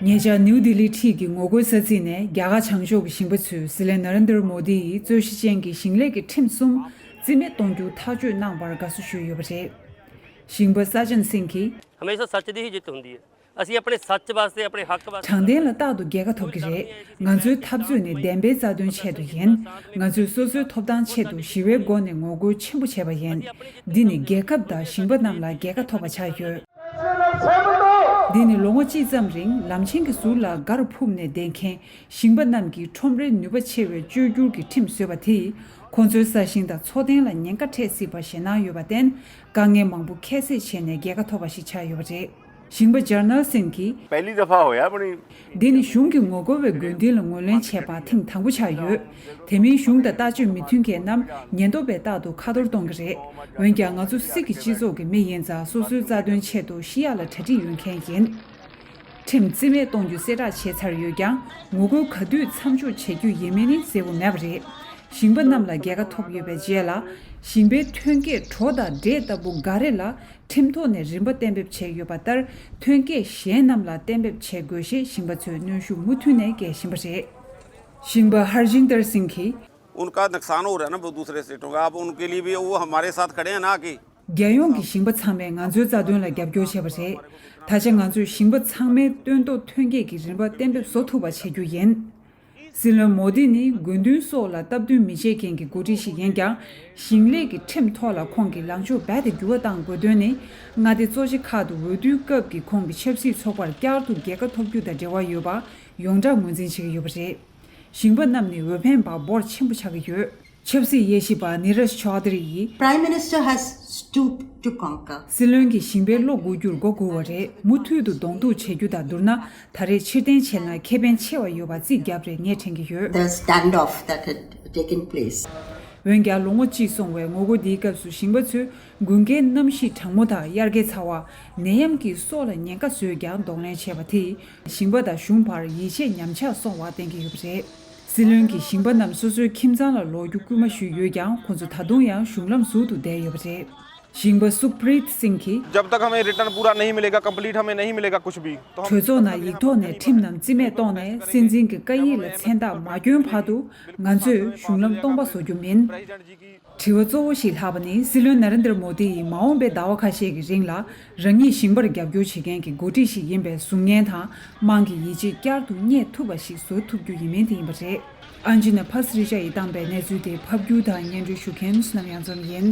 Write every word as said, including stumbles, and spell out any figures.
ཉེ་ཆར་ནིའུ་ལྡི་ལིའི་འཁྲིས་ཀྱི་ངོ་རྒོལ་ས་ཚིགས་ནས་རྒྱ་གར་བྱང་ཕྱོགས་ཀྱི་ཞིང་པ་ཚོས་སྲིད་བློན་ན་རེན་དར་མོ་དི་ཡི་རྩོད་གཞི་ཅན་གྱི་ཞིང་ལས་ཀྱི་ཁྲིམས་གསུམ་རྩིས་མེད་གཏོང་རྒྱུ་ཐག་གཅོད་གནང་བར་དགའ་བསུ་ཞུས་ཡོད་པ་རེད། ཞིང་པ་ས་ཅན་སིང་གིས། हमेशा सच दी ही जीत होती है। ਅਸੀਂ ਆਪਣੇ ਸੱਚ ਵਾਸਤੇ, ਆਪਣੇ ਹੱਕ ਵਾਸਤੇ དྲང་བདེན་ལ་རྟག་ཏུ་རྒྱལ་ཁ་ཐོབ་ཀྱི་རེད། ང་ཚོའི་འཐབ་རྩོད་ནི་བདེན་པའི་རྩ་དོན་ཆེད་དུ་ཡིན། ང་ཚོས་སོ་སོའི་ཐོབ་ཐང་ཆེད་དུ་ཞི་བའི་སྒོ་ནས་ངོ་རྒོལ་ཆེན་པོ་བྱས་པ་ཡིན། འདི་ནི་རྒྱལ་ཁབ་དང་ཞིང་པ་རྣམས་ལ་རྒྱལ་ཁ་ཐོབ་པ་ཆགས་ཡོད། འདི་ནི་ལོ་ངོ་གཅིག་ཙམ་རིང་ལམ་ཆེན་གྱི་ཟུར་ལ་སྒར་ཕུབ་ནས་བསྡད་མཁན་ཞིང་པ་རྣམས་ཀྱིས་ཁྲོམ་རའི་ནུས་པ་ཆེ་བའི་བཅོས་བསྒྱུར་གྱི་ཁྲིམས་བཟོས་པ་དེས་ཁོང་ཚོའི་ས་ཞིང་དང་འཚོ་རྟེན་ལ་ཉེན་ཁ་འཕྲད་སྲིད་པ་ཞེད་སྣང་ཡོད་པར་བརྟེན། དཀའ་ངལ་མང་པོ་ཁྱད་བསད་བྱས་ནས་རྒྱལ་ཁ་ཐོབ་པ་ཞིག་ཆགས་ཡོད་པ་རེད། ཞིང་པ་ཇར་ནལ་སིང་གིས། पहली दफा होया अपनी འདི་ནི་གཞུང་གི་ངོ་རྒོལ་བའི་དགོས་འདུན་ལ་ངོས་ལེན་བྱས་པ་ཐེངས་དང་པོ་ཆགས་ཡོད། དེ་མིན་གཞུང་དང་ལྟ་སྤྱོད་མི་མཐུན་མཁན་རྣམས་ཉེན་རྟོག་པས་རྟག་ཏུ་ཁ་ཐོར་གཏོང་གི་རེད། འོན་ཀྱང་ང་ཚོ་སྲིད་ཀྱི་སྤྱི་ཚོགས་ཀྱི་མི་ཡིན་ཙང་སོ་སོའི་རྩ་དོན་ཆེད་དུ་ཤི་ཡག་ལ་གྲ་སྒྲིག་ཡོད་མཁན་ཡིན། ཁྲིམས་རྩིས་མེད་གཏོང་རྒྱུ་གསལ་བསྒྲགས་བྱས་ཚར་ཡོད་ཀྱང་ངོ་རྒོལ་ག་དུས་མཚམས་འཇོག་བྱེད་རྒྱུ་ཡིན་མིན་ནི་གསལ་པོ་མེད་པ་རེད། ཞིང་པ་རྣམས་ལ་རྒྱལ་ཁ་ཐོབ་ཡོད་པའི་རྗེས་ལ། ཞིང་པའི་ཐོན་སྐྱེད་གྲོ་དང་འབྲས་ལྟ་བུ་འགའ་རེ་ལ་ཁྲིམས་ཐོག་ནས་རིན་པ་གཏན་འབེབས་བྱས་ཡོད་པ་ལྟར་ཐོན་སྐྱེད་གཞན་རྣམས་ལ་གཏན་འབེབས་བྱེད་དགོས་ཞེས་ཞིང་པ་ཚོས་གནོན་ཤུགས་མུ་མཐུད་ནས་སྐྱེལ་བཞིན་པ་རེད། ཞིང་པ་ཧར་ཇིན་དར་སིང་གིས། उनका नुकसान हो रहा है ना, वो दूसरे स्टेटों का, आप उनके लिए भी, वो हमारे साथ खड़े हैं ना कि རྒྱལ་ཡོངས་ཀྱི་ཞིང་པ་ཚང་མས་ང་ཚོའི་རྩ་དོན་ལ་རྒྱབ་སྐྱོར་བྱས་པ་རེད། ད་ཆ་ང་ཚོས་ཞིང་པ་ཚང་མའི་སྟོན་ཐོག་ཐོན་སྐྱེད་ཀྱི་རིན་པ་གཏན་འབེབས་བཟོ་ཐུབ་པ་བྱེད་རྒྱུ་ཡིན། སྲིད་བློན་མོ་དི་ནི་དགོས་འདུན་སོགས་ལ་སྟབས་བསྟུན་མི་བྱེད་མཁན་གྱི་འགོ་ཁྲིད་ཞིག་ཡིན་ཀྱང་། ཞིང་ལས་ཀྱི་ཁྲིམས་ཐོག་ལ་ཁོང་གིས་ལངས་ཕྱོགས་རྦད་དེ་འགྱུར་བ་བཏང་དགོས་དོན་ནི། མངའ་སྡེ་གཙོ་ཆེ་ཁག་ཏུ་འོས་བསྡུའི་སྐབས་ཀྱི་ཁོང་གི་ཆབ་སྲིད་ཚོགས་པར་བསྐྱར་དུ་རྒྱལ་ཁ་ཐོབ་རྒྱུ་དང་འབྲེལ་བ་ཡོད་པ་ཡོངས་གྲགས་ངོས་འཛིན་བྱེད་ཀྱི་ཡོད་པ་རེད། ཞིང་པ་རྣམས་ནི་འོས་འཕེན་པ་འབོར་ཆེན་པོ་ཆགས་ཀྱི་ཡོད། ཆབ་སྲིད་དབྱེ་ཞིབ་པ་ནི་རཱཇ་ཆོ་དྷ་རི་ཡིས། Prime Minister has stooped to conquer. སྲིད་བློན་གྱིས་ཞིང་པའི་བློ་འགུག་རྒྱུར་མགོ་སྒུར་བ་རེད། མུ་མཐུད་དུ་གདོང་ཐུག་བྱེད་རྒྱུ་དང་བསྡུར་ན། ད་རེས་ཕྱིར་འཐེན་བྱས་ན་ཁེ་ཕན་ཆེ་བ་ཡོད་པ་རྩིས་བརྒྱབ་རེད་ངས་དྲན་གྱི་ཡོད། The standoff that had taken place. འོན་ཀྱང་ལོ་ངོ་གཅིག་སོང་བའི་ངོ་རྒོལ་འདིའི་སྐབས་སུ་ཞིང་པ་ཚོས་དགུན་ཁའི་གནམ་གཤིས་གྲང་མོ་དང་དབྱར་ཁའི་ཚ་བ། ནད་ཡམས་ཀྱིས་སྲོག་ལ་ཉེན་ཁ་བཟོས་ཀྱང་གདོང་ལེན་བྱས་པ་དེས། ཞིང་པ་དང་གཞུང་བར་ཡིད་ཆེས་ཉམས་ཆག་སོང་བ་བསྟན་གྱི་ཡོད་པ་རེད། སྲིད་བློན་གྱིས་ཞིང་པ་རྣམས་སོ་སོའི་ཁྱིམ་ཚང་ལ་ལོག་རྒྱུ་སྐུལ་མ་ཞུས་ཡོད་ཀྱང་ཁོང་ཚོ་ད་དུང་ཡང་གཞུང་ལམ་ཟུར་དུ་བསྡད་ཡོད་པ་རེད། ཞིང་པ་སུག་པྲིད་སིང་གིས། जब तक हमें रिटर्न पूरा नहीं मिलेगा, कंप्लीट हमें नहीं मिलेगा कुछ भी, तो हम གྲོས་ཚོགས་ནང་ཡིག་ཐོག་ནས་ཁྲིམས་རྣམས་རྩིས་མེད་བཏང་ནས་སྲིད་འཛིན་གྱི་བཀའ་ཡིག་ལ་མཚན་རྟགས་མ་བསྐྱོན་བར་དུ་ང་ཚོས་གཞུང་ལམ་སྟོང་པ་བཟོ་རྒྱུ་མིན། དྲི་བ་གཙོ་བོ་ཞིག་ལྷག་པ་ནི་སྲིད་བློན་ན་རེན་དར་མོ་དི་ཡིས་མ་འོངས་པའི་ཟླ་བ་ཁ་ཤས་ཀྱི་རིང་ལ་རང་ཉིད་ཞིང་པར་རྒྱབ་སྐྱོར་བྱེད་མཁན་གྱི་འགོ་ཁྲིད་ཞིག་ཡིན་པའི་གཟུགས་བརྙན་དང་དམངས་ཀྱི་ཡིད་ཆེས་བསྐྱར་དུ་རྙེད་ཐུབ་པ་ཞིག་བཟོ་ཐུབ་རྒྱུ་ཡིན་མིན་དེ་ཡིན་པ་རེད། ཨན་ཇི་ན་ཕ་སི་རི་ཤ་ཡིས་བཏང་པའི་གནས་ཚུལ་དེ་ཕབ་སྒྱུར་དང་སྙན་སྒྲོན་ཞུ་མཁན་བསོད་ནམས་གཡང་འཛོམས་ཡིན།